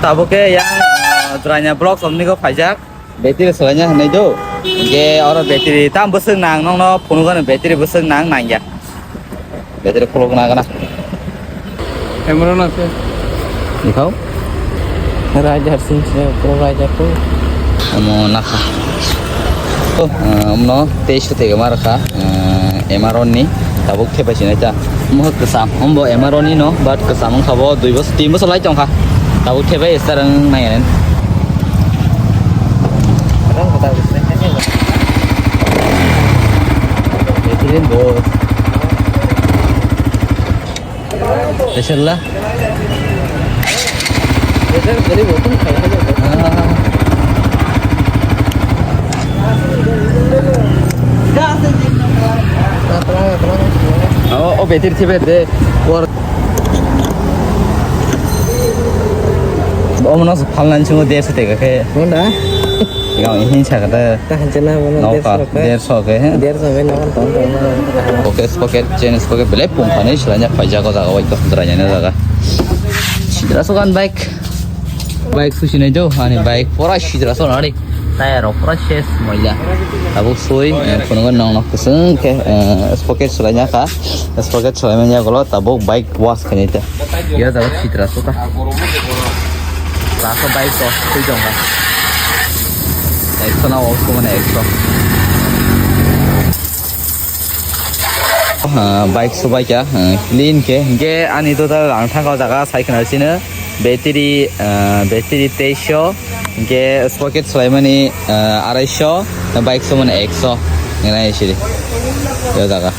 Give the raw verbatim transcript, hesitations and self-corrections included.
Abo khe yang, ah, Jranya Vlogs omni go phaijak. Battery swlaina hinwi do. Ge oro battery tam bwswk nang nokno phunukgano battery bwswk nang nangya. Battery khuluk na gana. Camera na se. Dikhao. Rider sing se, pro rider tu. Amo nakha. To, ah, omno test tege mar kha. Ah, M R O ni tabuk thepai sinai ta. Mohor kwcham, ombo M R O ni no, but kwcham wngkha bo dui bos-, tin bosor lai tongkha. Tabuk thepai start wng nai ren. Between bo. Bisimilla. O, o battery thibe de. Por. Omo no phalna ni chungo derso tega khe. Munda? Yang hin sa kata. Tahan chena muna. Noka, derso ke. Derso ke, he? Derso ke, noka tong tong. Pocket, pocket, chain, pocket, belai pung khanai swlaina phaijak o jaga o, ekdom swlaina jaga. Sidra so kan bike. Bike susi nai do, ani bike pura sidra so nari. Tire rok pura ses moila. Tabuk sui, eh, phunukgo nong nok kwswng khe, eh, sprocket swlaina kha. Sprocket swlaimani yagulo tabuk bike wash khainai ta. Ya jaga sidra so ta. Last o bike to sui tongkha. Ekso na o sumane ekso. Ah, bike subaikha, ah, clean khe. Hinkhe ani total ang thangkha o jaga sai khna sino battery, ah, battery teisho, hinkhe sprocket swlaimani, ah, araisho, bike sumani ekso. Ngenai siri. O jaga.